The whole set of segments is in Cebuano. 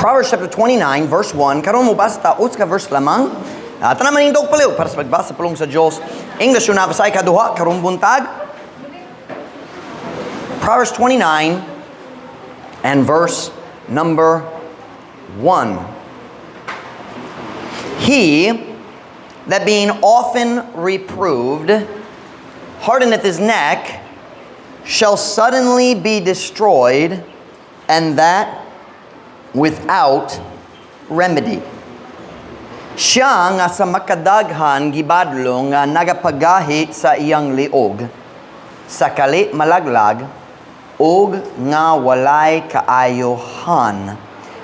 Proverbs chapter 29, verse 1. Karon mo basta usa ka verse lamang. Tanan manindog palihog para sa pagbasa pulong sa Dios. English una, Bisaya kaduha karong buntag. Proverbs 29 and verse number 1. He that being often reproved hardeneth his neck shall suddenly be destroyed, and that without remedy. Siya nga sa makadaghan gibadlong nga nagapagahi sa iyang liog, sakali malaglag, ug nga walay kaayohan.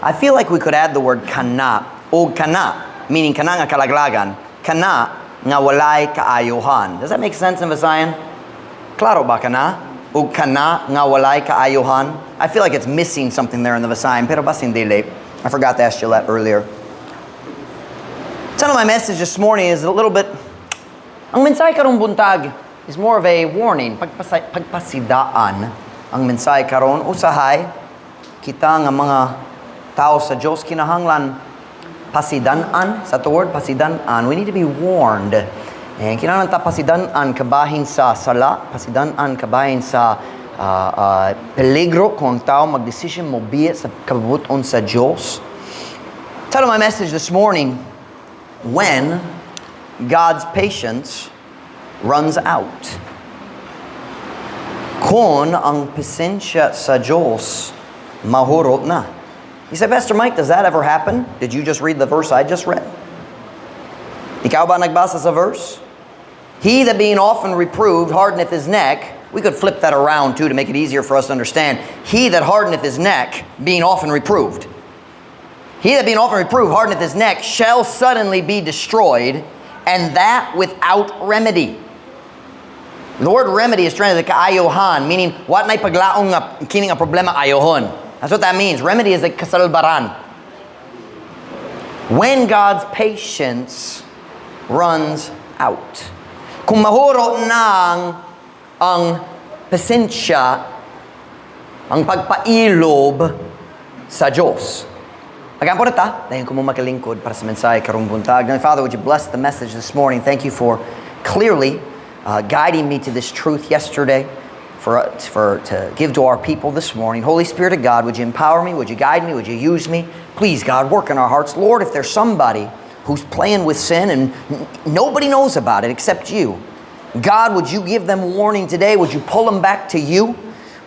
I feel like we could add the word "kana," og kana, meaning kana nga kalaglagan, kana nga walay kaayohan. Does that make sense in Visayan? Klaro ba kana? Ug kana nga walay kaayohan? I feel like it's missing something there in the Visayan, pero basin dili. I forgot to ask Gillette earlier. Title of my message this morning is a little bit, ang mensahe karong buntag is more of a warning, pagpasidaan ang mensahe karon. Usahay, kita nga mga tao sa Diyos kinahanglan pasidan-an, sa the word pasidan-an, we need to be warned. And kinahanglan ta pasidan-an kabahin sa sala, pasidan-an kabahin sa peligro kung ang tao magdesisyon mo biya sa kabubuton sa Diyos. Title of my message this morning, "When God's Patience Runs Out." Kung ang pasensya sa Diyos mahurot na. You say, "Pastor Mike, does that ever happen?" Did you just read the verse I just read? Ikaw ba nagbasa sa verse? He that being often reproved hardeneth his neck. We could flip that around too to make it easier for us to understand. He that hardeneth his neck, being often reproved. He that being often reproved hardeneth his neck shall suddenly be destroyed, and that without remedy. The word "remedy" is translated kaayohan, meaning wa nay paglaong nga kini nga problema ayohon. That's what that means. Remedy is like kasalbaran. When God's patience runs out. Kung mahuro nang ang pasensya, ang pagpailob sa Diyos. Mag-ampo na ta, dayon ko mo makalingkod para sa mensahe karong buntag. Now, Father, would you bless the message this morning? Thank you for clearly guiding me to this truth yesterday for to give to our people this morning. Holy Spirit of God, would you empower me? Would you guide me? Would you use me? Please, God, work in our hearts. Lord, if there's somebody who's playing with sin and nobody knows about it except you, God, would you give them warning today? Would you pull them back to you?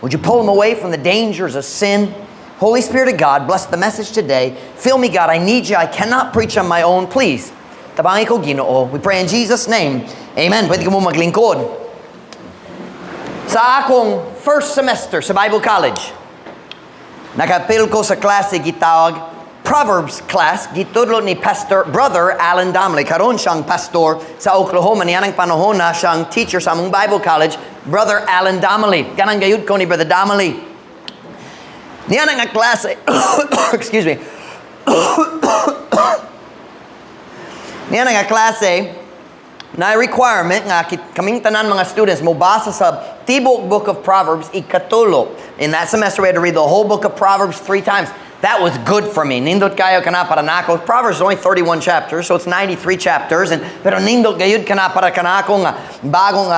Would you pull them away from the dangers of sin? Holy Spirit of God, bless the message today. Fill me, God. I need you. I cannot preach on my own. Please. Tabangi ko, Ginoo. We pray in Jesus' name. Amen. Pwede ko mo maglingkod. Sa akong first semester sa Bible College, nakapil ko sa klase gitawag Proverbs class, gitudlo ni Pastor Brother Alan Domley. Karon siyang pastor sa Oklahoma. Niyanang panahon na siyang teacher sa among Bible College, Brother Alan Domley. Ganahan gayud ko ni Brother Domley. Niya nga klase, excuse me, niya nga klase, na requirement nga kaming tanan mga students mo basa sa tibok Book of Proverbs ikatulo. In that semester, we had to read the whole Book of Proverbs three times. That was good for me. Nindot kayo kana para nako. Proverbs is only 31 chapters, so it's 93 chapters. And pero nindot gayud kana para kanako nga bagong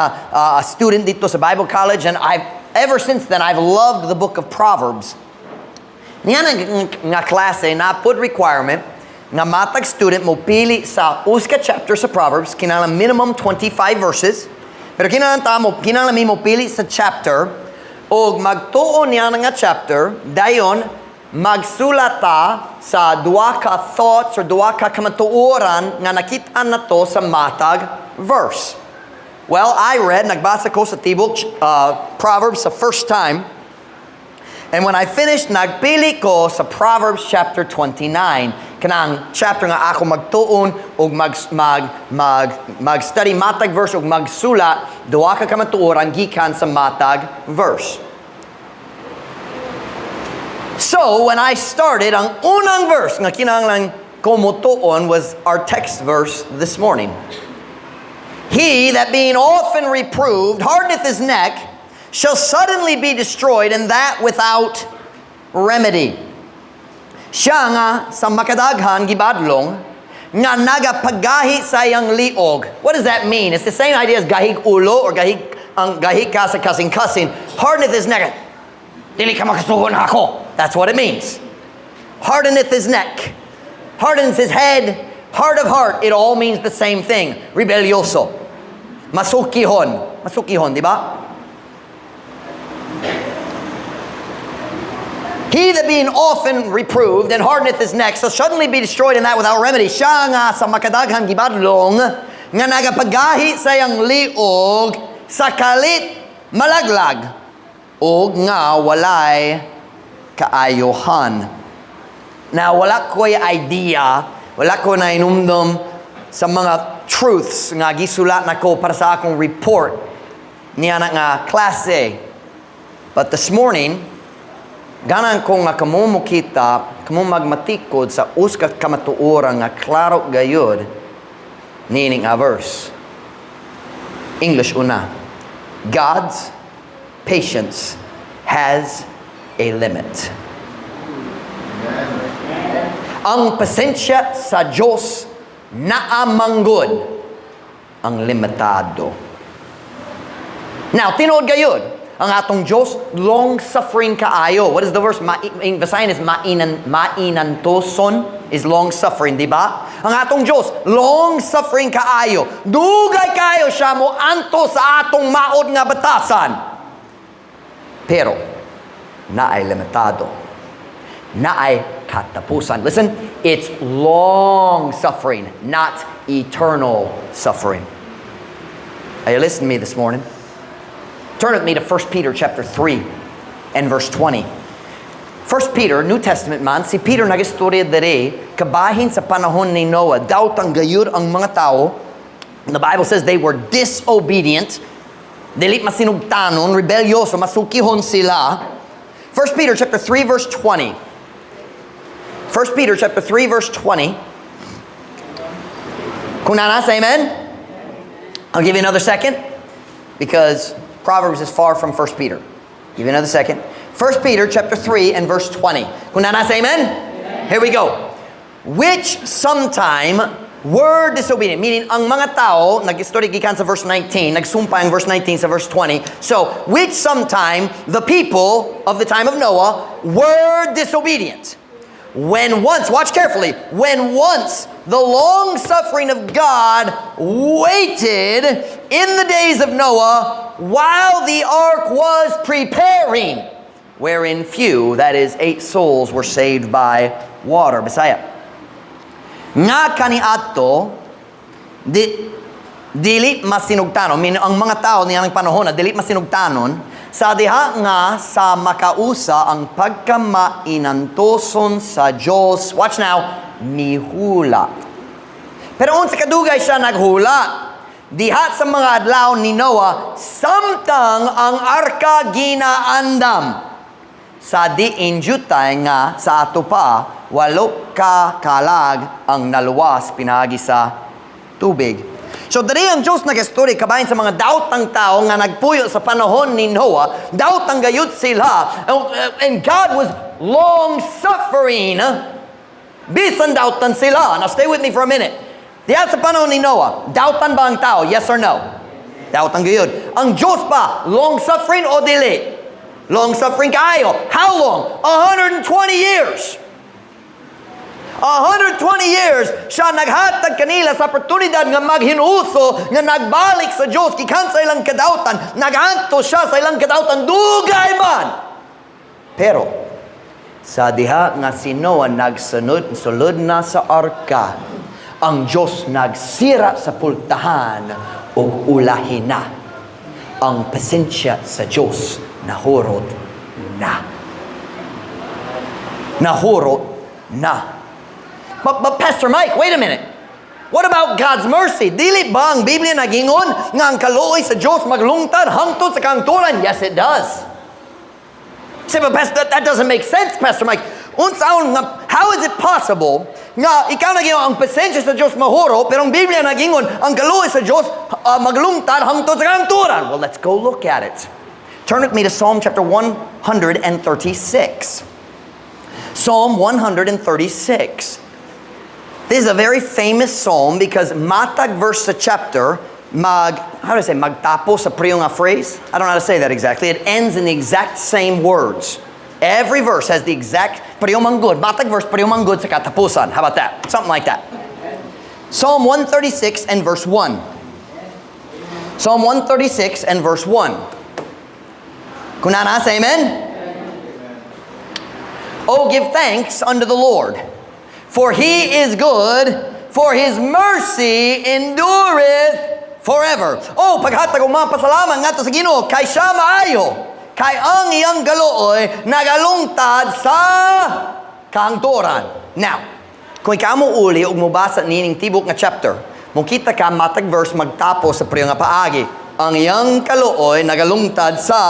student dito sa Bible College, and I've ever since then I've loved the Book of Proverbs. Niya nga klase na put requirement nga matag student mo pili sa usa ka chapter sa Proverbs, kinahanglan minimum 25 verses. Pero kinahanglan ta mo, kinahanglan mi mo pili sa chapter og magtuon niya nga chapter, dayon magsulat ta sa duha ka thoughts or duha ka kamatuoran nga nakita nato sa matag verse. Well, I read, nagbasa ko sa tibok Proverbs sa first time. And when I finished, nagpili ko sa Proverbs chapter 29. Kanang chapter nga ako magtuon og mag mag mag mag-study matag verse og magsulat duha ka kamatuoran gikan sa matag verse. So, when I started, ang unang verse nga kinahanglan ko motuon was our text verse this morning. He that being often reproved hardeneth his neck shall suddenly be destroyed, and that without remedy. Siya nga sa makadaghan gibadlong, nga nagapagahi sa iyang liog. What does that mean? It's the same idea as gahig ulo or gahig ang gahig ka sa kasing-kasing. Hardeneth his neck. Dili ka makasugo nako. That's what it means. Hardeneth his neck. Hardens his head. Hard of heart. It all means the same thing. Rebelyoso. Masukihon. Masukihon, di ba? He that being often reproved and hardeneth his neck shall suddenly be destroyed in that without remedy. Siya nga sa makadaghan gibadlong nga nagapagahi sa iyang liog sa kalit malaglag og nga walay kaayohan. Now, wala ko'y idea, wala ko na inumdum sa mga truths nga gisulat nako para sa akong report niya na nga klase. But this morning, ganahan ko nga kamo mokita, kamo magmatikod sa usa ka kamatuoran nga klaro gayud niini nga verse. English una. God's patience has a limit. Ang pasensya sa Diyos naa manggod ang limitado. Now, tinuod gayud, ang atong Diyos, long-suffering kaayo. What is the verse? In Visayan is mainantoson is long-suffering, di ba? Ang atong Diyos, long-suffering kaayo. Dugay kaayo siya mo anto sa atong maod nga batasan. Pero, naay limitado. Naay katapusan. Listen, it's long suffering, not eternal suffering. Are you listening to me this morning? Turn with me to 1 Peter chapter 3 and verse 20. 1 Peter, New Testament man, si Peter nagistorya diri kabahin sa panahon ni Noah. Dawtan gayud ang mga tao. The Bible says they were disobedient. Dili masinugtanon, rebelyoso, masukihon sila. 1 Peter chapter 3 verse 20. 1 Peter chapter 3 verse 20. Kung naa na, say amen. I'll give you another second because Proverbs is far from 1 Peter. Give you another second. 1 Peter chapter 3 and verse 20. Kung naa na, say amen. Here we go. Which sometime were disobedient. Meaning, ang mga tao, nag-istorya gikan sa verse 19, nagsumpay ang verse 19 sa verse 20. So, which sometime the people of the time of Noah were disobedient. When once, watch carefully, when once the long suffering of God waited in the days of Noah while the ark was preparing, wherein few, that is, eight souls, were saved by water. Bisaya. Nga kaniadto, dili masinugtanon, meaning ang mga tao niyanang panahon na dili masinugtanon, sa diha nga sa makausa ang pagkamainantoson sa Diyos, watch now, mihulat. Pero unsa kadugay siya naghulat? Diha sa mga adlaw ni Noah, samtang ang arka ginaandam. Sa diin jutay nga sa ato pa, walo ka kalag ang naluwas pinaagi sa tubig. So diri ang Diyos nag-story kabahin sa mga daotang tao nga nagpuyo sa panahon ni Noah, daotang gayud sila. And God was long suffering bisan dautan sila. Now stay with me for a minute. Diha sa panahon ni Noah, dautan ba ang tao? Yes or no? Dautan gayud. Ang Diyos ba, long suffering o dili? Long suffering kaayo. How long? 120 years. 120 years siya naghatag kanila sa oportunidad nga maghinuso nga nagbalik sa Diyos gikan sa ilang kadautan. Naganto siya sa ilang kadautan dugay man. Pero sa diha nga si Noah nagsunod sulod na sa arka, ang Diyos nagsira sa pultahan ug ulahi na. Ang pasensya sa Diyos nahurot na. Nahurot na. But Pastor Mike, wait a minute. What about God's mercy? Dili ba ang Biblia nagingon nga ang kaluoy sa Diyos maglungtad hangtod sa kahangturan? Yes, it does. Say, but Pastor, that doesn't make sense, Pastor Mike. Unsaon nga, how is it possible nga ikaw nagingon ang pasensya sa Diyos mahuro, pero ang Biblia nagingon ang kaluoy sa Diyos maglungtad hangtod sa kahangturan? Well, let's go look at it. Turn with me to Psalm chapter 136. Psalm 136. This is a very famous psalm because matag verse sa chapter mag, how do I say, magtapos sa pareho nga phrase? I don't know how to say that exactly. It ends in the exact same words. Every verse has the exact, pareho man gud. Matag verse, pareho man gud sa katapusan. How about that? Something like that. Psalm 136 and verse 1. Psalm 136 and verse 1. Kung naa na, say amen. Oh, give thanks unto the Lord, for he is good, for his mercy endureth forever. Oh, paghatag og mga pasalamat ngadto sa Ginoo, kay siya maayo, kay ang iyang kaluoy nagalungtad sa kahangturan. Now, kung ikaw mo uli ug mobasa nining tibok nga chapter, mokita ka matag verse magtapos sa pareho nga paagi. Ang iyang kaluoy nagalungtad sa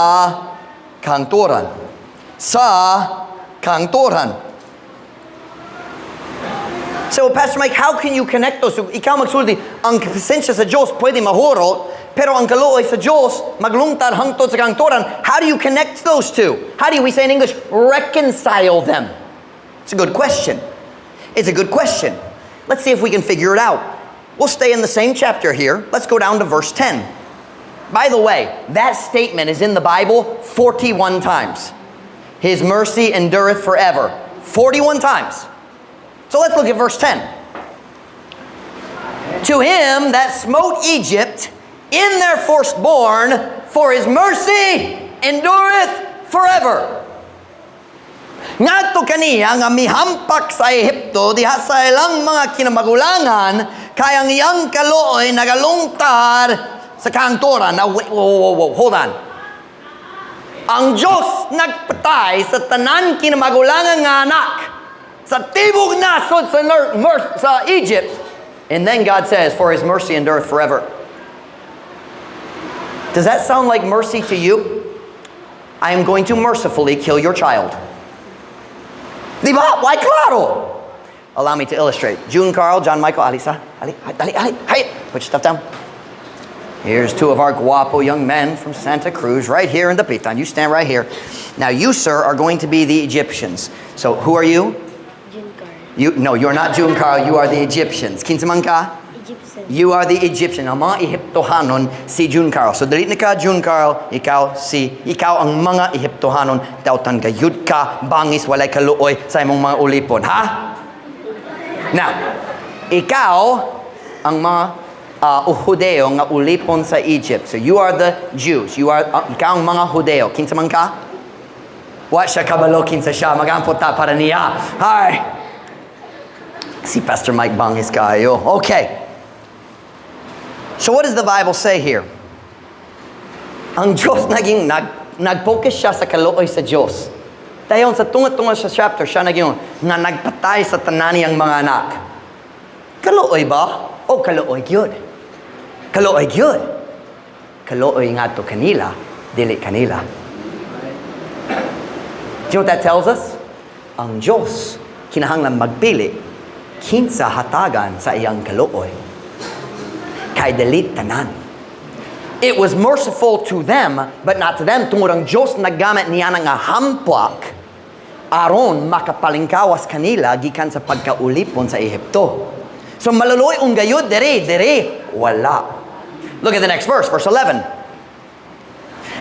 kahangturan. Sa kahangturan. So, Pastor Mike, how can you connect those? So, ikaw magsulti, ang presensya sa Diyos pwede mahurot, pero ang kaluoy sa Diyos maglungtad hangtod sa kahangturan. How do you connect those two? How do you, we say in English, reconcile them? It's a good question. It's a good question. Let's see if we can figure it out. We'll stay in the same chapter here. Let's go down to verse 10. By the way, that statement is in the Bible 41 times. His mercy endureth forever. 41 times. So let's look at verse 10. To him that smote Egypt in their firstborn, for his mercy endureth forever. Ngadto kaniya nga mihampak sa Ehipto diha sa ilang mga kinamagulangan, kay ang iyang kaluoy nagalungtad sa kahangturan. Now, wait, whoa, hold on. Ang Diyos nagpatay sa tanan kinamagulangan nga anak sa tibok nasod sa Egypt. And then God says, "For his mercy endureth forever." Does that sound like mercy to you? I am going to mercifully kill your child. Di ba? Why, klaro. Allow me to illustrate. June Carl, John Michael, Alisa, Ali, Ali, Ali, hey, put your stuff down. Here's two of our guapo young men from Santa Cruz right here in Dapitan. You stand right here. Now, you, sir, are going to be the Egyptians. So, who are you? June Carl. You, no, you're not June Carl. You are the Egyptians. Kinsa man ka? Egyptian. You are the Egyptian. Ang mga Ehiptohanon si June Carl. So dali na ka, June Carl, ikaw si ikaw ang mga Ehiptohanon. Dautan gayud ka, bangis, walay kaluoy sa imong mga ulipon. Ha? Now, ikaw ang mga Hudeo nga ulipon sa Egypt. So you are the Jews. You are ikaw ang mga Hudeo. Kinsa man ka? Wa siya kabalo kinsa siya. Magampo ta para niya. Hi. Si Pastor Mike bangis kaayo. Okay. So what does the Bible say here? Ang Diyos naging nag-focus siya sa kaluoy sa Diyos. Dayon sa tunga-tunga sa chapter, siya naging nga nagpatay sa tanan niyang mga anak. Kaluoy ba? O kaluoy gyud. Kaluoy gyud. Kaluoy ngadto kanila, dili kanila. Do you know what that tells us? Ang Diyos kinahanglan magpili kinsa hatagan sa iyang kaluoy. Kay dili tanan. It was merciful to them, but not to them. Tungod ang Diyos naggamit niya nga hampak aron makapalingkawas kanila gikan sa pagkaulipon sa Ehipto. So maluluoy gayud dere, dere, wala. Look at the next verse, verse 11.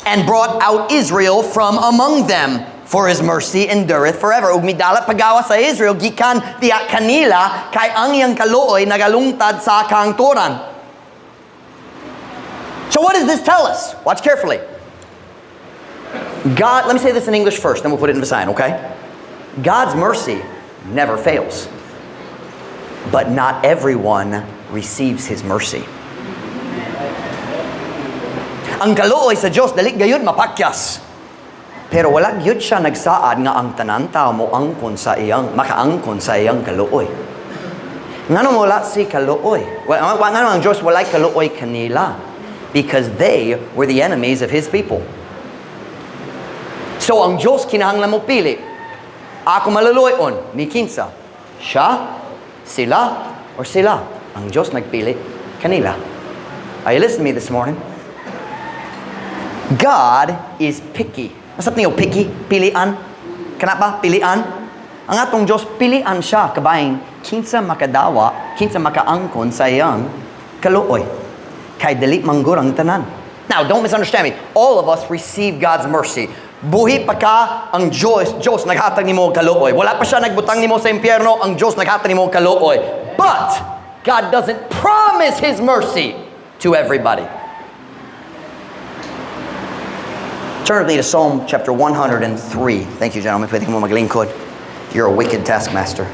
And brought out Israel from among them, for his mercy endureth forever. Ug midala pagawas sa Israel gikan diha kanila, kay ang iyang kaluoy nagalungtad sa kahangturan. So what does this tell us? Watch carefully. God, let me say this in English first, then we'll put it in Visayan, okay? God's mercy never fails. But not everyone receives His mercy. Ang kaluoy sa Diyos, dali gayud mapakyas. Pero wala gyud siya nagsaad nga ang tanan tao mo angkon sa iyang, makaangkon sa iyang kaluoy. Ngano wala si kaluoy? Ngano ang Diyos walay kaluoy kanila? Because they were the enemies of His people. So ang Diyos kinahanglan mo pili. Ako maluluoy-on, ni kinsa? Siya, sila, or sila? Ang Diyos nagpili kanila. Are you listening to me this morning? God is picky. Masap niyo, picky? Pilian? Kana ba? Pilian? Ang atong Diyos, pilian siya kabahin kinsa makadawa, kinsa makaangkon sa iyang kaluoy. Kay dili man gud ang tanan. Now, don't misunderstand me. All of us receive God's mercy. Buhi pa ka, ang Diyos naghatag nimo og kaluoy. Wala pa siya nagbutang nimo sa impyerno, ang Diyos naghatag nimo og kaluoy. But God doesn't promise His mercy to everybody. Turn with me to Psalm chapter 103. Thank you, gentlemen. Pwede mo maglingkod. You're a wicked taskmaster.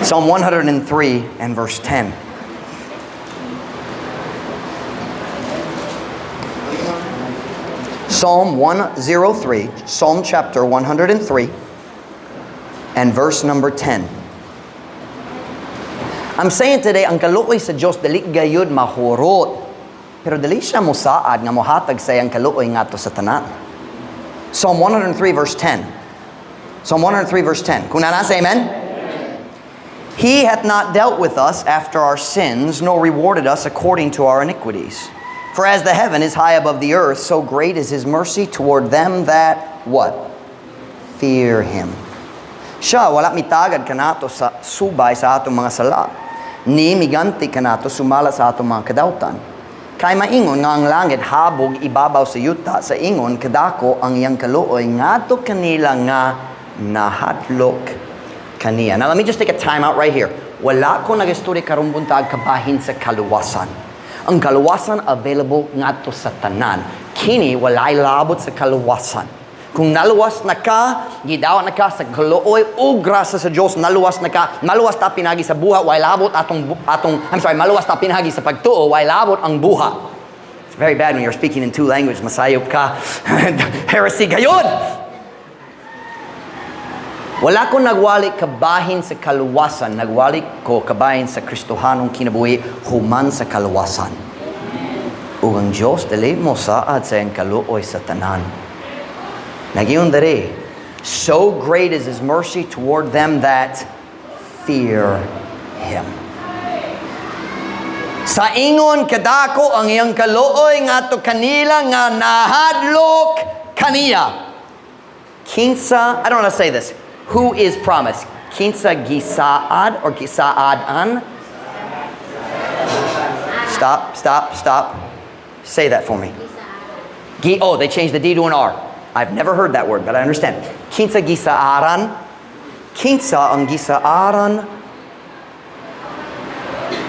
Psalm 103 and verse 10. Psalm 103, Psalm chapter 103, and verse number 10. I'm saying today, ang kaluoy sa Diyos dili gayud mahurot. Pero dili siya mosaad nga mohatag sa iyang kaluoy ngadto sa tanan. Psalm 103 verse 10. Psalm 103 verse 10. Kung naa na, say amen. He hath not dealt with us after our sins, nor rewarded us according to our iniquities. For as the heaven is high above the earth, so great is his mercy toward them that, what? Fear him. Siya, wala mitagad kanato sa subay sa atong mga sala, ni miganti kanato sumala sa atong mga kadawtan. Kay maingon nga ang langit habog ibabaw sa yuta, sa ingon kadako ang iyang kaluoy ngadto kanila nga nahadlok kaniya. Now let me just take a time out right here. Wala ko nag-istorya karong buntag kabahin sa kaluwasan. Ang kaluwasan available ngadto sa tanan. Kini walay labot sa kaluwasan. Kung naluwas na ka, gidawat na ka sa kaluoy o grasa sa Dios, naluwas na ka, maluwas ta pinagi sa buhat, way labot atong, I'm sorry, maluwas ta pinagi sa pagtuo, way labot ang buhat. It's very bad when you're speaking in two languages, masayop ka. Heresy gayon! Wala ko nagwali kabahin sa kaluwasan, nagwali ko kabahin sa Kristohanong kinabuhi, human sa kaluwasan. Ug ang Diyos, dili mo saad sa iyang kaluoy sa tanan. Nagyun diri, so great is His mercy toward them that fear Him. Sa ingon kadako ang iyang kaluoy ngadto kanila nga nahadlok kaniya. Kinsa, I don't know how to say this. Who is promised? Kinsa gisaad or gisaad-an? Stop, stop, stop. Say that for me. Oh, they changed the D to an R. I've never heard that word, but I understand. Kinsa gisaaran? Kinsa ang gisaaran?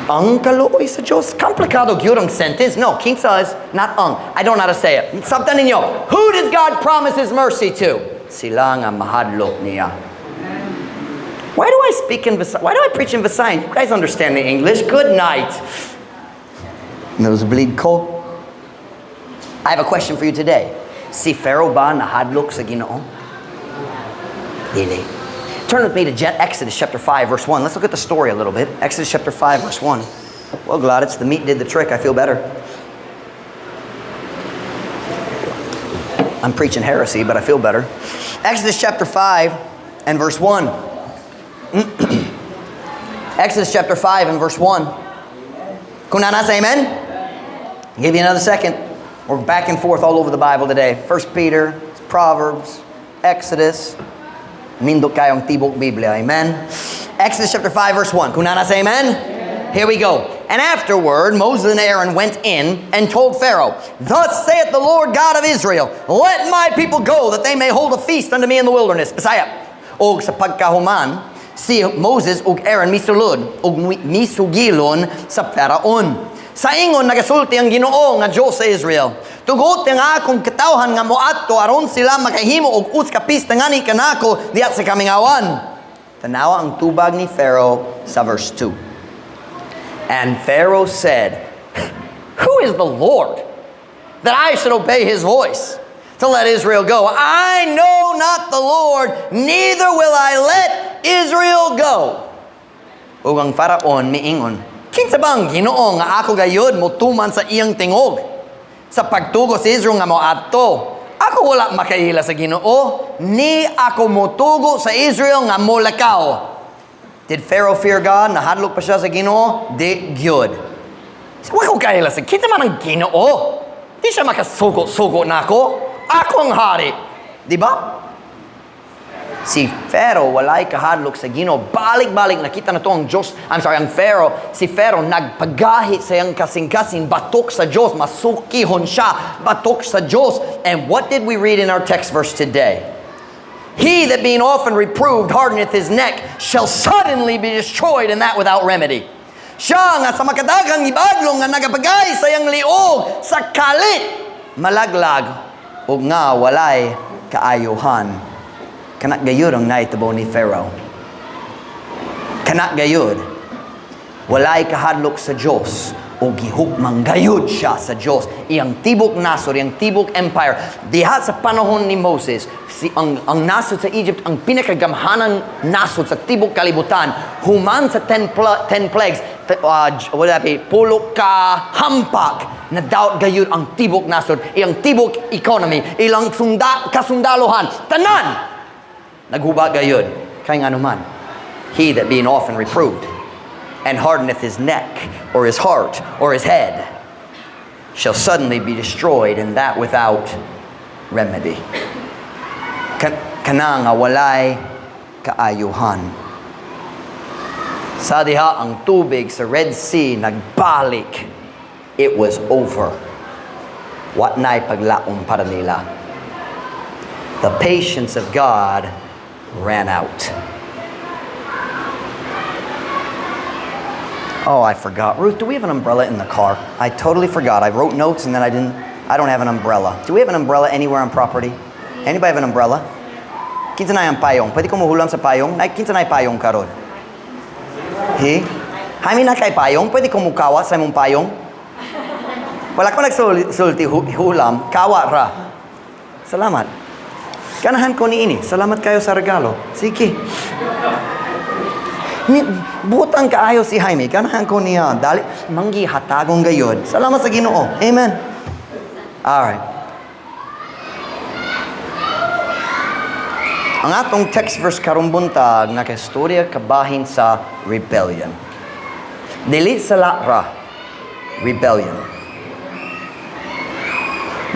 Ang kaluoy sa Diyos? Komplikado gyud ang sentence. No, kinsa is not ang. I don't know how to say it. Sabtan ninyo. Who does God promise His mercy to? Sila nga mahadlok niya. Why do I speak in Visayan? Why do I preach in Visayan? You guys understand the English. Good night. Nosebleed ko. I have a question for you today. Si Pharaoh ba nahadlok sa Ginoo? Dili. Turn with me to Exodus chapter 5, verse 1. Let's look at the story a little bit. Exodus chapter 5, verse 1. Well, glad it's the meat did the trick. I feel better. I'm preaching heresy, but I feel better. Exodus chapter 5 and verse 1. Exodus chapter 5 and verse 1. Kung naa na, say amen? I'll give you another second. We're back and forth all over the Bible today. 1 Peter, Proverbs, Exodus. Nindot kayong tibok Biblia. Amen? Exodus chapter 5 verse 1. Kung naa na, say amen? Here we go. And afterward, Moses and Aaron went in and told Pharaoh, "Thus saith the Lord God of Israel, let my people go, that they may hold a feast unto me in the wilderness." Bisaya. Og sa pagkahuman, si Moses ug Aaron misulod ug misugilon sa Faraon. Sa ingon nagasulti ang Ginoo nga Dios sa Israel, "Tugot ang akong katawhan nga moadto aron sila makahimo og usa ka pista ngani kanako diha sa kamingawan." Tanawa ang tubag ni Pharaoh sa verse 2. And Pharaoh said, "Who is the Lord that I should obey his voice to let Israel go? I know not the Lord, neither will I let Israel go." Ug ang Faraon miingon, "Kinsa ba ang Ginoo nga ako gayud motuman sa iyang tingog sa pagtugo sa Israel nga moadto? Ako wala makaila sa Ginoo, ni ako motugo sa Israel nga molakaw." Did Pharaoh fear God? Nahadlok pa siya sa Ginoo? Di gyud. So, wa ko kaila sa kinsa man ang Ginoo. Di siya makasugo-sugo nako. Ako ang hari. Di ba? Si Pharaoh walay kahadlok sa Ginoo. Balik-balik nakita nato ang Diyos, I'm sorry, ang Pharaoh, si Pharaoh nagpagahi sa iyang kasing-kasing batok sa Diyos, masukihon siya batok sa Diyos. And what did we read in our text verse today? "He that being often reproved hardeneth his neck shall suddenly be destroyed, and that without remedy." Siya nga sa makadaghang ibadlong nga nagapagahi sa iyang liog sa kalit malaglag ug nga walay kaayohan. Kana gayud ang naitabo ni Pharaoh. Kana gayud. Walay kahadlok sa Diyos o gihukman gayud siya sa Diyos. Iyang tibok nasod, iyang tibok empire. Diha sa panahon ni Moses, ang nasod sa Egypt, ang pinakagamhanang nasod sa tibok kalibutan, human sa 10 plagues, what would that be? Pulo ka hampak na daot gayud ang tibok nasod, iyang tibok economy, ilang kasundalohan, tanan naghuba gayud. Kay ngano man, he that being often reproved and hardeneth his neck or his heart or his head shall suddenly be destroyed, and that without remedy. Kana nga walay kaayuhan. Sa diha ang tubig sa Red Sea nagbalik, it was over. Wa na'y paglaom para nila. The patience of God ran out. Oh, I forgot. Ruth, do we have an umbrella in the car? I totally forgot. I wrote notes and then I didn't. I don't have an umbrella. Do we have an umbrella anywhere on property? Anybody have an umbrella? Kinsa na ang payong? Pwede ko muhulam sa payong? Nay, kinsa na payong karon? He? Jaime, naa kay payong? Pwede ko mukawa sa imong payong? Wala ko nagsulti hulam. Kawa ra. Salamat. Ganahan ko niini. Salamat kayo sa regalo. Sige. Ni, butang kaayo si Jaime. Ganahan ko niya. Dali, manggi hatagong gayod. Salamat sa Ginoo. Amen. All right. Ang atong text verse karong buntag nakaistorya kabahin sa rebellion. Dili sa ra, rebellion.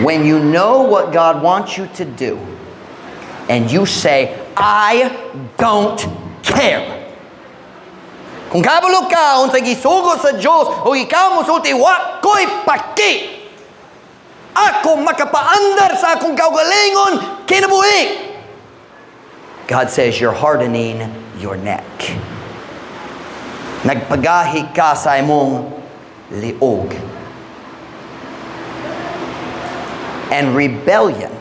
When you know what God wants you to do, and you say, "I don't care." Kung kabalo ka, unsa gisugo sa Diyos, o ikaw mosulti, "Wa ko'y paki. Ako makapaandar sa akong kaugalingon, kinabuhi." God says you're hardening your neck. Nagpagahi ka sa imong liog. And rebellion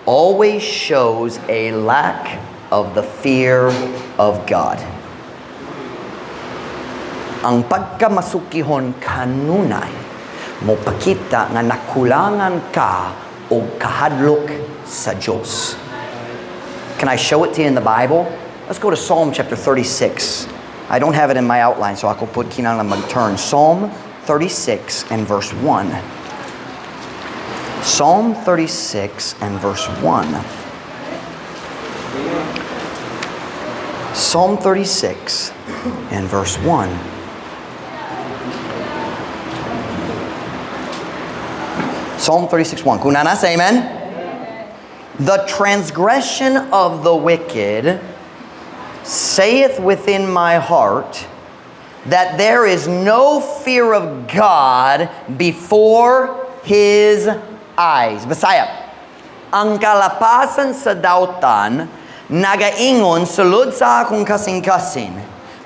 always shows a lack of the fear of God. Ang pagkamasukihon kanunay mopakita nga nakulangan ka og kahadlok sa Diyos. Can I show it to you in the Bible? Let's go to Psalm chapter 36. I don't have it in my outline, so ako pud kinahanglan mag-turn. Psalm 36 and verse 1. Psalm 36 and verse 1. Psalm 36 and verse 1. Psalm 36, 1. Kung naa na, say amen. "The transgression of the wicked saith within my heart that there is no fear of God before his eyes." Bisaya. Ang kalapasan sa dautan nagaingon sulod sa akong kasing-kasing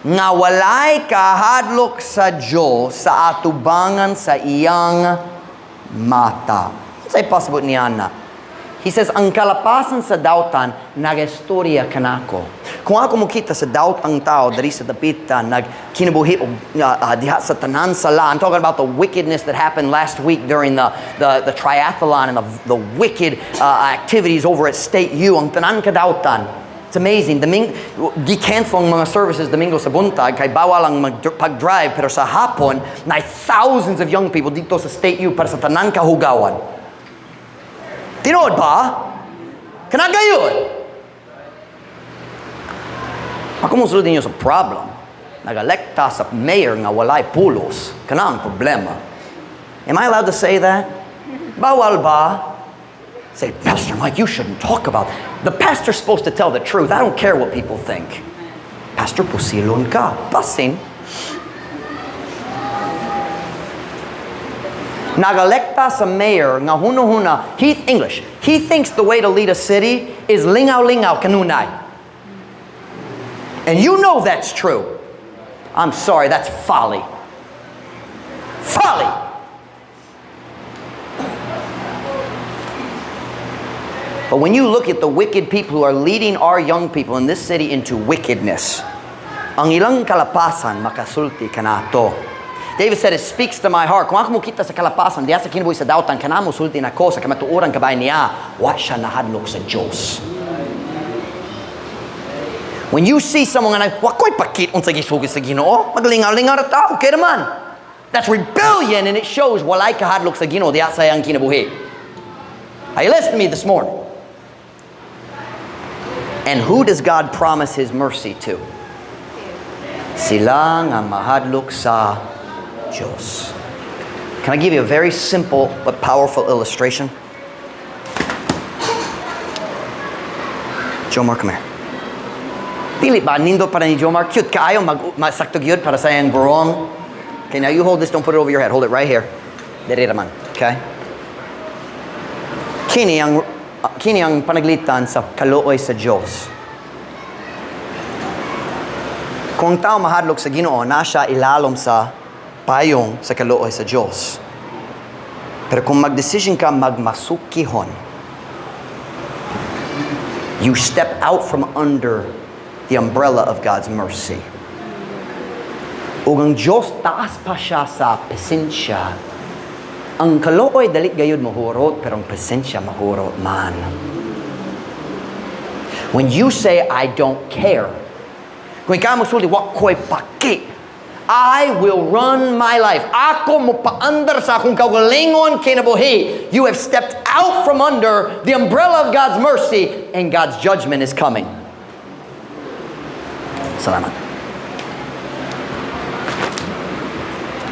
nga walay kahadlok sa Dios sa atubangan sa iyang mata. Unsay pasabot niya na? He says, ang kalapasan sa dautan, nagastorya kanako. Kung ako mokita sa dautang tao, diri sa dapita, nagkinabuhi og diha sa tanan sala. I'm talking about the wickedness that happened last week during the triathlon and the wicked activities over at State U. Ang tanan kadautan. It's amazing. Gi-cancel ang mga services Domingo sa buntag, kay bawal ang pag-drive, pero sa hapon, na thousands of young people dito sa State U para sa tanan kahugawan. Tinuod ba? Kana gayud. Ako mosulod ninyo sa problem. Nagalekta sa mayor nga walay pulos. Kana ang problema. Am I allowed to say that? Bawal ba? Say, "Pastor Mike, you shouldn't talk about. The pastor's supposed to tell the truth. I don't care what people think." Pastor, pusilon ka. Basin. Nagalekta sa mayor nga huno-huna, Heath English, he thinks the way to lead a city is lingaw-lingaw kanunay. And you know that's true. I'm sorry, that's folly. Folly! But when you look at the wicked people who are leading our young people in this city into wickedness, ang ilang kalapasan makasulti kanato. David said, "It speaks to my heart." Kung ako mokita sa kalapasan, diha sa kinabuhi sa dautan, kana mosulti nako sa kamatuoran kabay niya, wa siya nahadlok sa Diyos. When you see someone nga wa ko'y paki unsa gisugid sa Ginoo, maglingaw-lingaw ra ta, okay naman. That's rebellion, and it shows walay kahadlok sa Ginoo diha sa iyang kinabuhi. Are you listening to me this morning? And who does God promise His mercy to? Sila nga mahadlok sa Diyos. Can I give you a very simple but powerful illustration? Jomar, come here. Dili ba nindot para ni Jomar? Cute kaayo, mag masakto gyud para sa iyang barong. Okay, now you hold this, don't put it over your head. Hold it right here. Diri raman, okay? Kini ang panaglitan sa kaluoy sa Diyos. Kung ang tao mahadlok sa Ginoo, na siya ilalom sa payong sa kaluoy sa Diyos. Pero kung magdesisyon ka magmasukihon, you step out from under the umbrella of God's mercy. Ug ang Diyos, taas pa siya sa pasensya. Ang kaluoy dali gayud mahurot, pero ang pasensya mahurot man. When you say, "I don't care," kung ikaw mosulti, "Wa ko'y paki. I will run my life. Ako mo paandar sa akong kaugalingon kinabuhi." You have stepped out from under the umbrella of God's mercy, and God's judgment is coming. Salamat.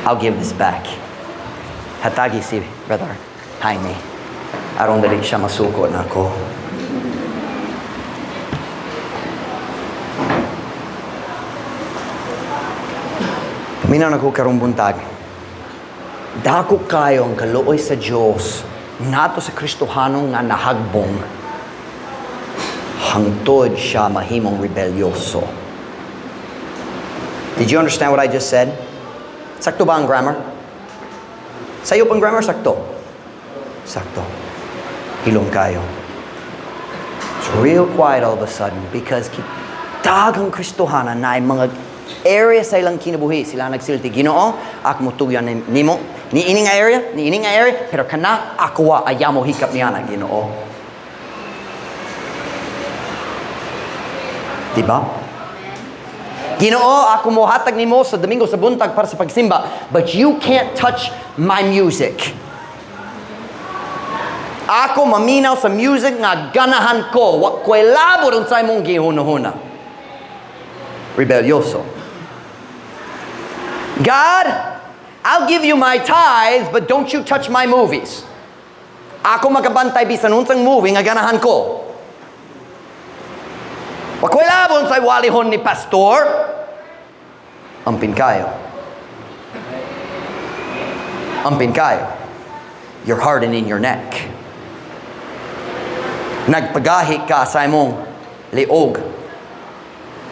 I'll give this back. Hatagi si Brother Jaime. Aron dali siya masuko nako. Paminaw na ko karong buntag. Dako kayo ang kaluoy sa Dios nato sa Kristohano nga nahagbong hangtod siya mahimong rebelyoso. Did you understand what I just said? Sakto ba ang grammar? Sayo pang grammar, sakto? Sakto. Hilom kayo. It's real quiet all of a sudden because daghang Kristohanan na mga area sa ilang kinabuhi. Sila nagsilti, "Ginoo, ako mo tugyan nimo, ni ini nga area, ni ini nga area, pero kana ako ayaw mo hikap niya na, Ginoo." Diba? "Ginoo, ako mo hatag nimo sa Domingo sa buntag para sa pagsimba, but you can't touch my music. Ako maminaw sa music nga ganahan ko, wa ko'y labot unsay mong gihuna-huna." Rebelyoso. "God, I'll give you my tithes, but don't you touch my movies. Ako makabantay bisan unsang movie nga ganahan ko. Wa ko'y labot unsay walihon ni pastor." Ampin kayo. Ampin kayo. You're hardening your neck. Nagpagahi ka sa imong liog.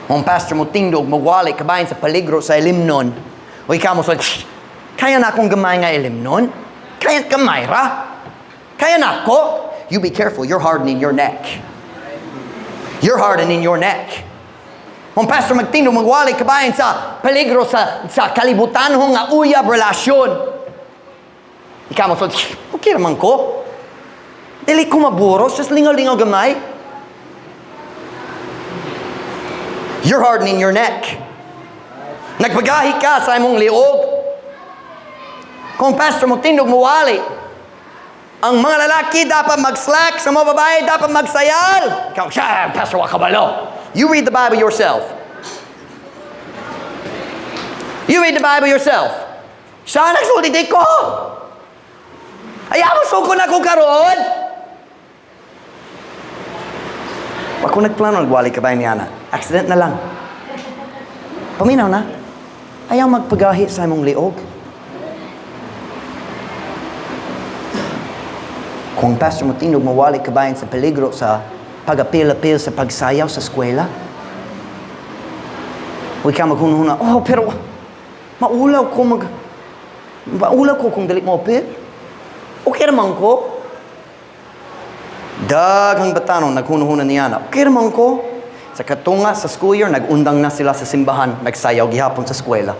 Mong pastor mo tindog, magwali, kabahin sa peligro sa ilimnon. O ikaw mo, so, "Kaya na akong gamay nga ilimnon? Kaya gamay ra? Kaya na ako?" You be careful, you're hardening your neck. You're hardening your neck. Mong pastor magtindog, magwali, kabahin sa peligro sa kalibutan nga uyab relasyon. Ikaw mo, so, "Okay naman ko. Dili ko maburos, just lingaw-lingaw gamay." You're hardening your neck. Nagpagahi ka sa imong liog. Kung pastor mo tindog muwali, ang mga lalaki dapat mag-slack, sa mga babae dapat magsayal. Ikaw, siya, "Pastor, wa kabalo." You read the Bible yourself. You read the Bible yourself. Siya nagsulti di ko. Ayaw mo suko na ko karon. Wa ko nagplano nagwali kabahin niana. Accident na lang. Paminaw na. Ayaw magpagahi sa imong liog. Kung pastor mo tindog mawali kabahin sa peligro sa pag-apil-apil sa pagsayaw sa eskwela, huwag ka maghunahuna, "Oh, pero maulaw ko kung dili mo apil. Okay naman ko." Daghang batanon naghunahuna niya na, "Okay naman ko." Sa katunga sa school year, nag-undang na sila sa simbahan, nagsayaw gihapon sa eskwela.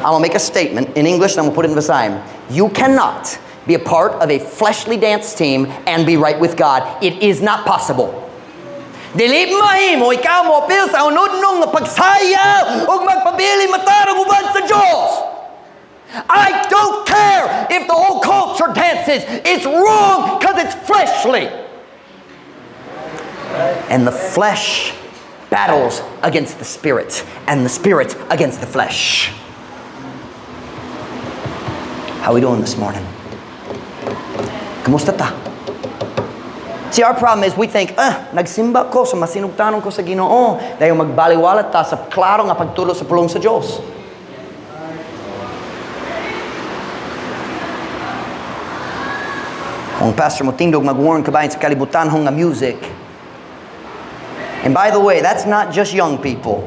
I'm gonna make a statement in English and I'm gonna put it in Visayan. You cannot be a part of a fleshly dance team and be right with God. It is not possible. Dili mahimo ikaw mo apil sa unodnong nga pagsayaw ug magpabili matarong uban sa Diyos. I don't care if the whole culture dances. It's wrong because it's fleshly. And the flesh battles against the spirit, and the spirit against the flesh. How we doing this morning? Kamusta ta? See, our problem is we think, "Ah, nagsimba ko, so masinugtanon ko sa Ginoo." Dahil magbaliwala ta sa klaro nga pagtulo sa pulong sa Diyos. Kung pastor mo tindog mag-warn kabahin sa kalibutan nga music. And by the way, that's not just young people.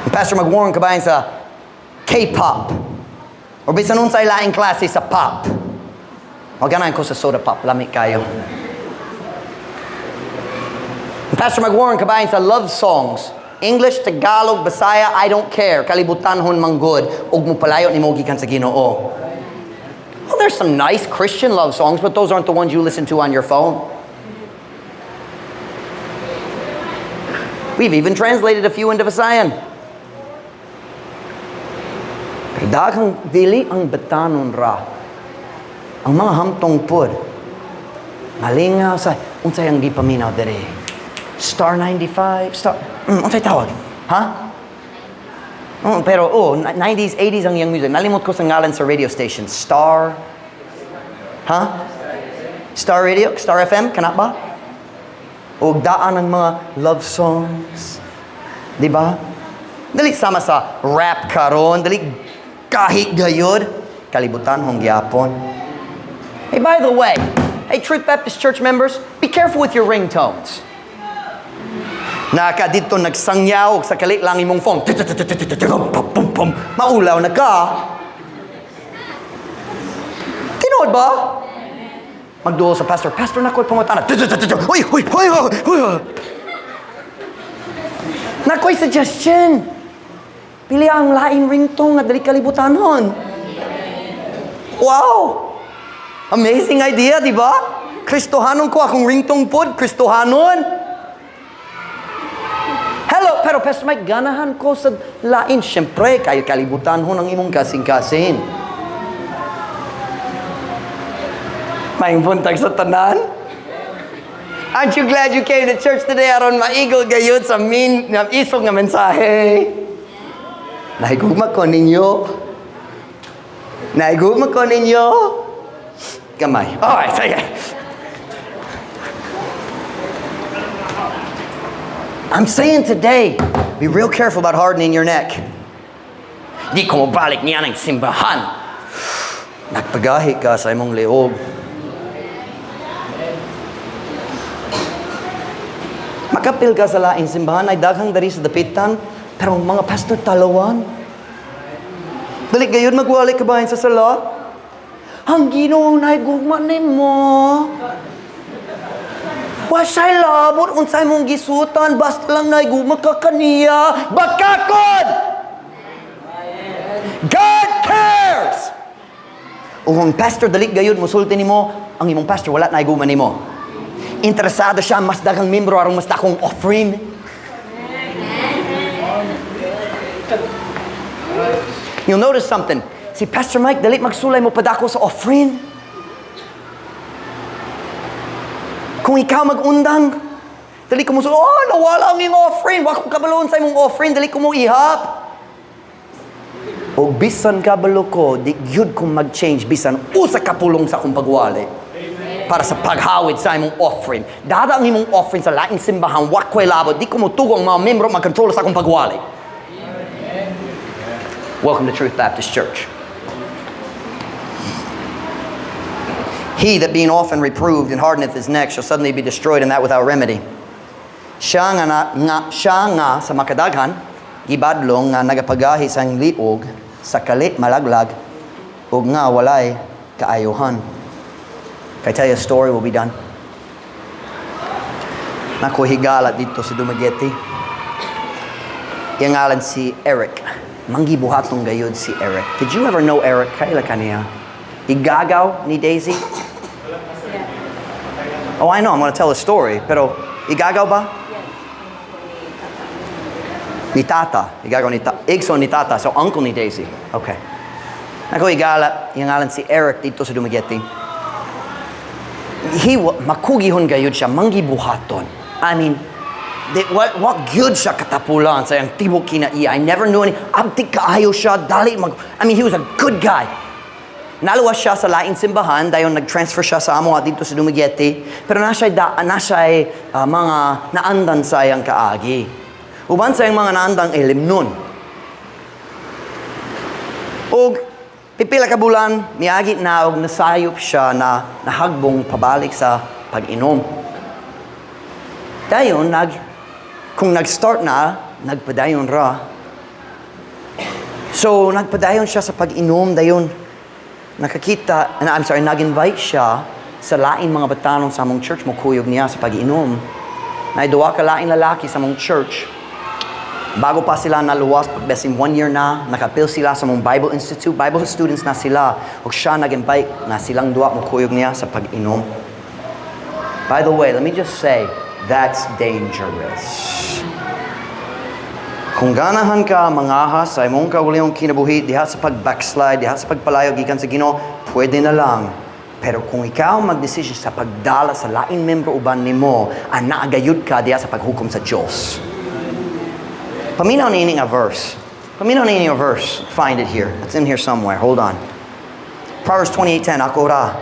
Kung pastor mag-warn kabahin sa K-pop or bisan unsay laing klase sa pop. Wag ganahan ko sa soda pop, lami kayo. Kung pastor mag-warn kabahin sa love songs, English, Tagalog, Bisaya, I don't care. Kalibutanhon man gud ug mopalayo nimo gikan sa Ginoo. Well, there's some nice Christian love songs, but those aren't the ones you listen to on your phone. We've even translated a few into Visayan. Pero daghang dili ang batanon ra. Ang mga hamtong pod. Malingaw sa unsay ang gipaminaw dere. Star 95, Star unsay tawag? Ha? Oh, pero oh, 90s, 80s ang iyang music. Nalimot ko sa ngalan sa radio station. Star. Ha? Star Radio? Star FM? Kana ba? Og daan ang mga love songs. Di ba? Dili sama sa rap karon, dili kahit gayod, kalibutan hong gyapon. Hey, by the way, hey, Truth Baptist Church members, be careful with your ringtones. Naka dito nagsangyaw sa kalit lang imong phone. Maulaw na ka. Tinuod ba? Magduol sa pastor. "Pastor, nakoy pangutana." Uy, uy, uy, uy, uy. Nakoy suggestion. Pili ang lain ringtone nga dili kalibutanon. Wow! Amazing idea, di ba? Kristohanon ko akong ringtone pod, Kristohanon. Hello, pero Pastor Mike, ganahan ko sa lain. Siyempre, kay kalibutan ho ng imong kasing-kasin. Maayong buntag sa tanan. Aren't you glad you came to church today aron maigol gayud sa min nga isog nga mensahe? Nahigugma ko ninyo. Nahigugma ko ninyo. Gamay. Alright, sige. I'm saying today, be real careful about hardening your neck. "Di ko mobalik niya ng simbahan." Nagpagahi ka sa imong liog. Makapil ka sa laing simbahan, ay daghang dari sa dapitan, pero ang mga pastor talawan. Dali gayon magwali ka ba sa sala? Ang Ginoo nahigugma nimo. Wasay labot unsay mong gisutan, basta lang nahigugma ka kaniya. Bakakod! God cares! Ug ang pastor dali gayud musulti nimo, ang imong pastor wala nahigugma nimo. Interesado siya mas daghang membro aron mas dakong offering. You'll notice something. Si Pastor Mike dali magsulay mo padako sa offering. Kung ikaw mag-undang, dali ko mo "Oh, nawala ang iyong offering. Wa ko kabalon sa imong offering, dali ko mo ihap." Og bisan kabalo ko, di gyud ko mag-change bisan usa ka pulong sa akong pagwali para sa paghawid sa imong offering. Dada ang imong offering sa laing simbahan, wa ko'y labot, di ko motugo ang mga membro magkontrol sa akong pagwali. Welcome to Truth Baptist Church. He that being often reproved and hardeneth his neck shall suddenly be destroyed, and that without remedy. Siya nga, na, nga, siya nga sa makadaghan, gibadlong nga nagapagahi sa liog, sa kali malaglag, ug nga walay kaayohan. Can I tell you a story? We'll be done. Naa koy higala didto sa Dumaguete. Iyang ngalan si Eric. Manggibuhaton gayud si Eric. Did you ever know Eric? Kaila ka niya? Igagaw ni Daisy? Oh, I know. I'm going to tell a story. Pero, igagaw ba? Ni Tata. Igagaw ni Tata. Igsoon ni Tata. So, uncle ni Daisy. Okay. Naa koy higala, iyang ngalan si Eric didto sa Dumaguete. Makugihon gayud siya, manggibuhaton. I mean, what good siya katapulan sa iyang tibok kinaiya. I never knew any, abtik kaayo siya, dali mag, I mean, he was a good guy. Naluwas siya sa laing simbahan, dayon nag-transfer siya sa amo didto sa Dumaguete. Pero naa siya'y mga naandan sa iyang kaagi. Uban sa iyang mga naandang ilimnon. Og pipila ka bulan, miagi na og nasayop siya na nahagbong pabalik sa pag-inom. Dayon, kung nag-start na, nagpadayon ra. So, nagpadayon siya sa pag-inom, dayon, nakakita, I'm sorry, nag-invite siya sa laing mga batanon sa among church, mokuyog niya sa pag-inom. Naay duha ka laing lalaki sa among church. Bago pa sila naluwas, basin one year na, nakapil sila sa among Bible Institute, Bible students na sila. Ug siya nag-invite na silang duha mokuyog niya sa pag-inom. By the way, let me just say, that's dangerous. Kung ganahan ka mangahas sa imong kaugalingong kinabuhi diha sa pag-backslide, diha sa pagpalayo gikan sa Ginoo, pwede na lang. Pero kung ikaw magdesisyon sa pagdala sa laing membro uban nimo, ana gayud ka diha sa paghukom sa Dios. Paminaw niini nga verse. Paminaw niini nga verse. Find it here. It's in here somewhere. Hold on. Proverbs 28:10, ako ra.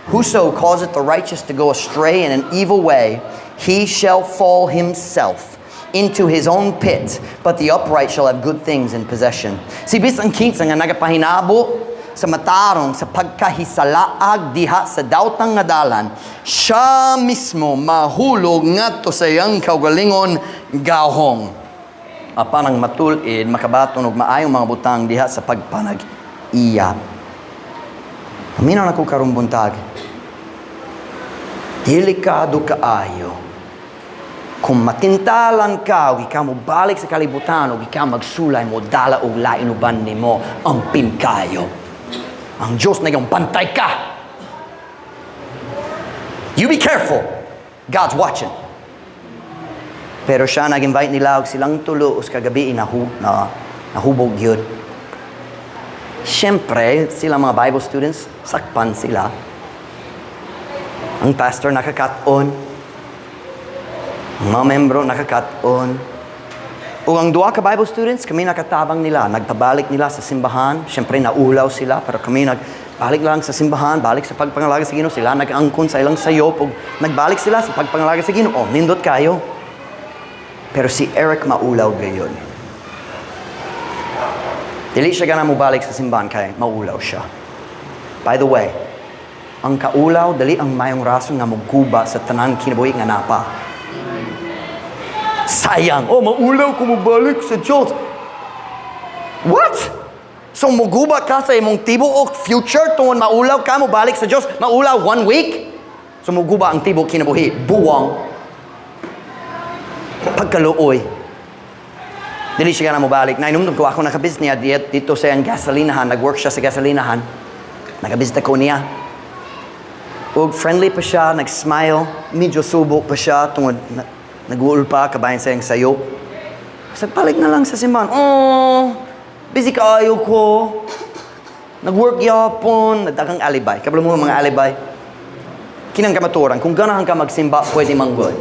"Whoso causeth the righteous to go astray in an evil way, he shall fall himself into his own pit, but the upright shall have good things in possession." Si bisan kinsa nga nagapahinabo sa matarong sa pagkahisalaag diha sa daotang nga dalan, siya mismo mahulog ngadto sa iyang kaugalingon gahong. Apan ang matul-id makabaton og maayong mga butang diha sa pagpanag-iya. Paminaw nako karong buntag. Delikado kaayo. Kung matintalan ka ug ikaw mo balik sa kalibutan ug ikaw magsulay mo dala og lain uban nimo, amping kayo. Ang Diyos na bantay ka. You be careful. God's watching. Pero siya nag-invite nila og silang tulo usa ka gabi na nahubog yun. Siyempre, sila mga Bible students, sakpan sila. Ang pastor nakakat-on. Ang mga membro nakakat-on. Ug ang duha ka Bible students, kami nakatabang nila, nagpabalik nila sa simbahan. Siyempre, naulaw sila, pero kami nagbalik lang sa simbahan, balik sa pagpangalaga sa Ginoo. Sila nag-angkon sa ilang sayop, ug nagbalik sila sa pagpangalaga sa Ginoo. Oh, nindot kayo. Pero si Eric maulaw gayon. Dili siya gana mobalik sa simbahan kay maulaw siya. By the way, ang kaulaw dili ang mayong rason nga moguba sa tanang kinabuhi nga naa pa. Sayang. "Oh, maulaw ko mobalik sa Diyos." What? So moguba ka sa imong tibuok future tungod maulaw ka mobalik sa Diyos? Maulaw one week? So moguba ang tibuok kinabuhi. Buwang. Pagkaluoy. Dili siya na mobalik. Nainumdum ko ako nakabisita niya didto sa iyang gasolinahan. Nag-work siya sa gasolinahan. Nakabisita ko niya. Ug friendly pa siya, nag-smile. Medyo subo pa siya tungod na, nag-uul pa, kabahin sa iyang sayop. Sa balik na lang sa simbahan. "Oh, busy kaayo ko. Nag-work yapon." Nagdaghang alibay. Kabalo mo ang mga alibay. Kinang kamatuoran, kung ganahan ka magsimba, pwede manggod.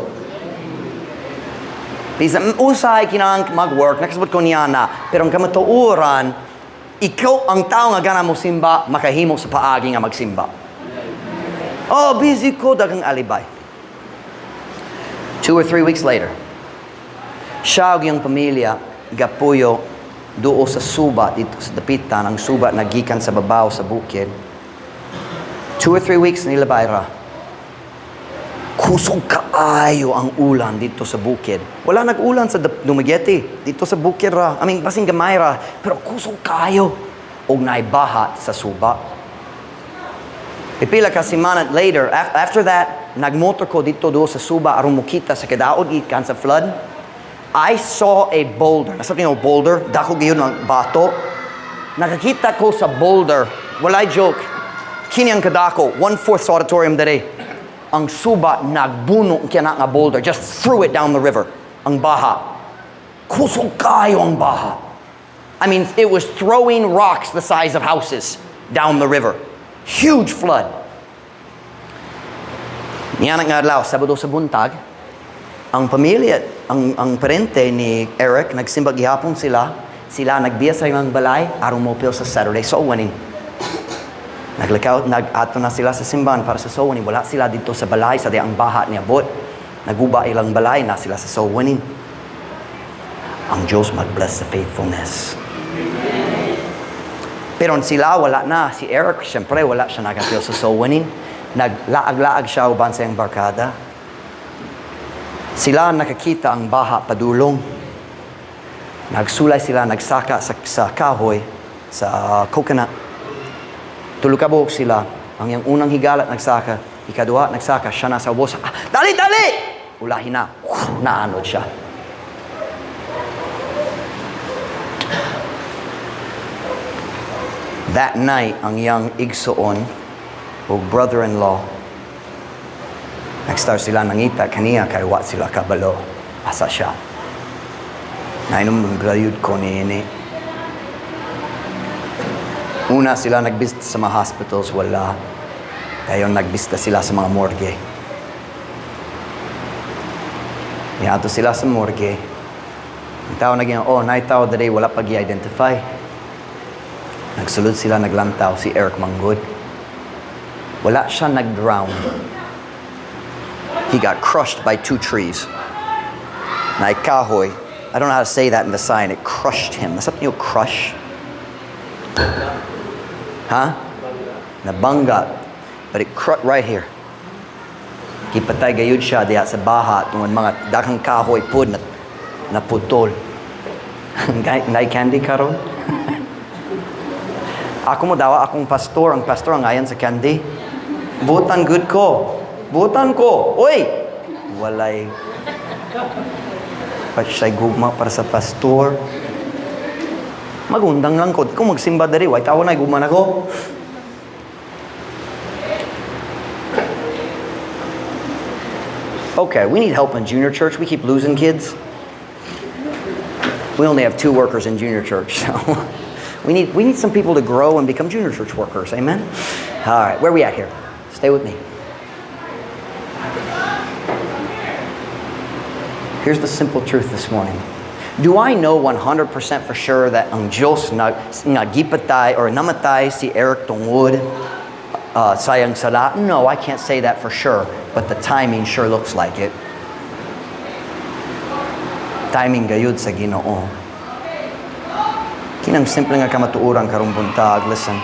Bisan usahay kinahanglan mag-work, nakasabot ko niya na. Pero ang kamatuoran, Ikaw ang tao nga gana mo simba, makahimo sa paagi nga magsimba. "Oh, busy ko," daghang alibay. 2 or 3 weeks later, siya ug iyang pamilya gapuyo duo sa suba dito sa dapitan, ang suba nagikan sa babaw sa bukid. 2 or 3 weeks nilabay ra. Kusog kaayo ang ulan dito sa bukid. Wala nag-ulan sa Dumaguete. Dito sa bukid ra. I mean, basin gamay ra. Pero kusog kaayo. Og naibaha sa suba. Pipila ka semana later, after that, nagmotor ko dito do sa suba aron mokita sa kadaog gikan sa flood. I saw a boulder. Nasa niyo boulder? Dako gyud ng bato. Nakakita ko sa boulder. Walay joke. Kini ang kadako, one-fourth sa auditorium dere. Ang suba nagbuno kina nga boulder, just threw it down the river. Ang baha. Kusog kayo ang baha. I mean, it was throwing rocks the size of houses down the river. Huge flood. Niya nga adlaw, Sabado sa buntag, ang pamilya, ang parente ni Eric, nagsimba gihapon sila, sila nagbiya sa ilang balay, aron moapil sa Saturday soul winning. Naglakaw, nag-ato na sila sa simbahan para sa soul winning. Wala sila dito sa balay, sa di ang baha niabot. Naguba ilang balay na sila sa soul winning. Ang Diyos mag-bless sa faithfulness. Pero sila, wala na. Si Eric, siyempre, wala siya nag-apil sa soul winning. Naglaag-laag siya uban sa iyang barkada. Sila nakakita ang baha padulong. Nagsulay sila, nagsaka sa kahoy, sa coconut. Tulo ka buok sila. Ang iyang unang higala nagsaka, ikaduha nagsaka, siya nasa ubos. "Ah, dali, dali!" Ulahin na. Naanod siya. That night, ang iyang igsoon o brother-in-law, nag-start sila nangita kaniya kay wa sila kabalo. Asa siya. Nainom gayud ko niini. Una sila nagbisita sa mga hospitals, wala. Dayon nagbisita sila sa mga morgue. Niadto sila sa morgue. Ang tao naging, "Oh, naay tao diri wala pa gi-identify." Nagsulod sila, naglantaw si Eric manggod. Wala siya nag-drown. He got crushed by two trees. Naay kahoy. I don't know how to say that in Visayan. It crushed him. Nasabtan niyo crush? Huh? Nabangga. But it crushed right here. Gipatay gayud siya diha sa baha tungod mga daghang kahoy pud na naputol. Nay candy karon? Ako mo dawa akong pastor, ang pastor ang ayan sa candy. Butan good ko. Butan ko. Uy! Walay pa siya'y gugma para sa pastor. Magundang lang ko. Di ko magsimba diri. Way tawo na gugma nako. Okay, we need help in junior church. We keep losing kids. We only have two workers in junior church, so we need some people to grow and become junior church workers. Amen? All right, where are we at here? Stay with me. Here's the simple truth this morning. Do I know 100% for sure that ang Diyos nga gipatay or namatay si Eric tungod sa iyang sala? No, I can't say that for sure, but the timing sure looks like it. Timing gayud sa Ginoo. Kinang simple nga kamatuoran karong buntag, listen.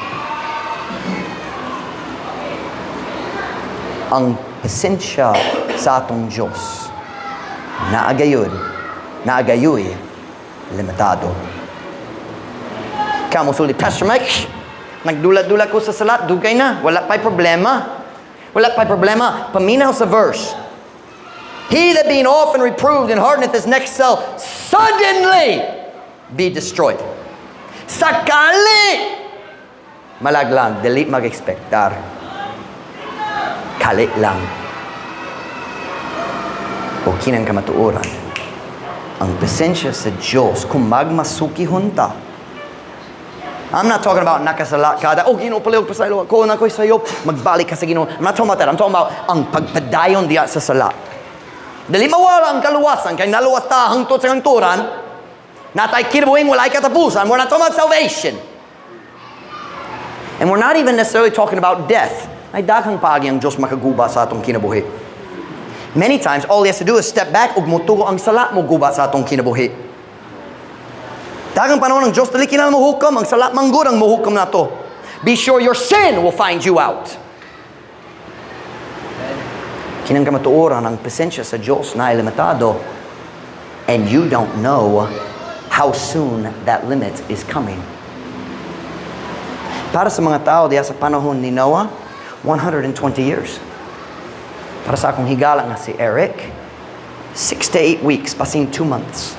Ang pasensya sa atong Diyos, naagayod, naagayoy, limitado. Kamo sulti, "Pastor Mike, nagdula-dula ko sa salat, dugay na, wala pa'y problema. Wala pa'y problema." Paminaw sa verse. "He that being often reproved and hardeneth his neck shall suddenly be destroyed." Sakali! Malaglang, dili mag-expectar. Kali lang. O kinang kamatuoran. Ang pasensya sa Diyos, kung magmasuki hunta. I'm not talking about nakasala ka, that, "Oh, Ginoo, palihog pasaylo ako, na ako'y sayop, magbalik ka sa Ginoo." I'm not talking about that. I'm talking about ang pagpadayon diya sa sala. Dili mawala ang kaluwasan, kay naluwas ta hangtod sa hangturan, natay kinabuhing walay katapusan. We're not talking about salvation. And we're not even necessarily talking about death. Ay daghang paagi ang Diyos makaguba sa atong kinabuhi. Many times, all He has to do is step back ug motugo ang sala mo guba sa atong kinabuhi. Daghang panahon ang Diyos dili kinahanglan mohukom, ang sala man gud ang mohukom nato. Be sure your sin will find you out. Kinang kamatuoran, ang pasensya sa Diyos na limitado, and you don't know how soon that limit is coming. Para sa mga tao diya sa panahon ni Noah, 120 years. Para sa akong higala nga si Eric, 6 to 8 weeks, basin 2 months.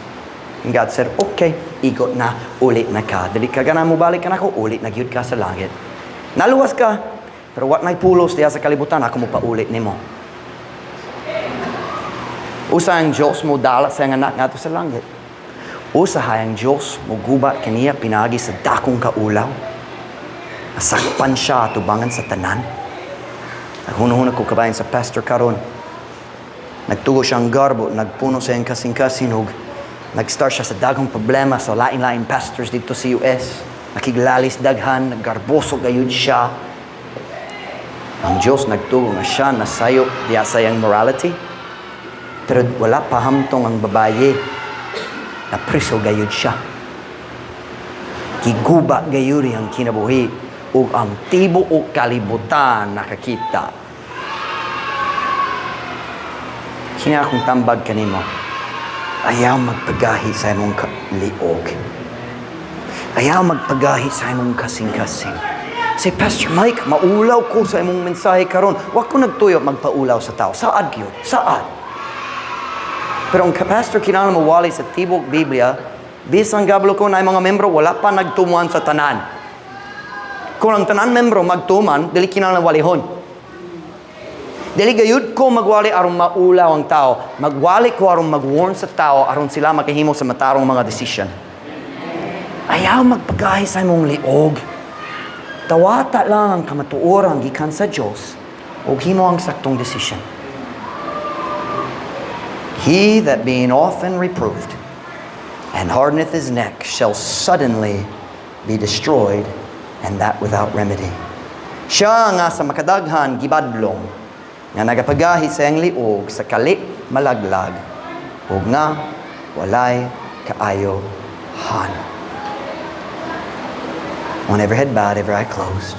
And God said, "Okay, igot na, uli na ka. Dili ka gana mo balik ka nako, uli na gyud ka sa langit. Naluwas ka, pero wa na'y pulos diya sa kalibutan, ako mo pauli nimo." Usa ang Diyos mo dala sa iyang anak ngadto sa langit. Usahay ang Diyos mo gubat kaniya pinagi sa dakong kaulaw. Nasakpan siya atubangan sa tanan. Naghunahuna ko kabahin sa pastor karon. Nagtugo siyang garbo, nagpuno sa iyang kasing-kasing ug nag-start siya sa daghang problema sa lain-lain pastors dito sa US. Nakiglalis daghan, naggarboso gayud siya. Ang Diyos nagtugo nga siya nasayop diya sa iyang morality. Pero wala pa hamtong ang babaye. Napriso gayud siya. Giguba gayud ang kinabuhi ug ang tibuok kalibutan nakakita. Kini akong tambag kanimo. Ayaw magpagahi sa imong liog. Ayaw magpagahi sa imong kasing-kasing. Say, "Pastor Mike, maulaw ko sa imong mensahe karon." Wa ko nagtuyo magpaulaw sa tao. Saad gyud? Saad. Pero ang pastor kinahanglan mawali sa tibok Biblia, bisan gablo ko na mga membro, wala pa nagtuman sa tanan. Kung ang tanan membro magtuman, dili kinahanglan walihon. Dili gayud ko magwali aron maulaw ang tao. Magwali ko aron mag-warn sa tao aron sila makahimo sa matarong mga decision. Ayaw magpagahi sa imong liog. Dawata lang ang kamatuoran gikan sa Dios ug himo ang saktong decision. He that being often reproved and hardeneth his neck shall suddenly be destroyed, and that without remedy. Siya nga sa makadaghan gibadlong, nga nagapagahi sa iyang liog, sa kali malaglag, ug nga walay kaayohan. On every head bowed, every eye closed.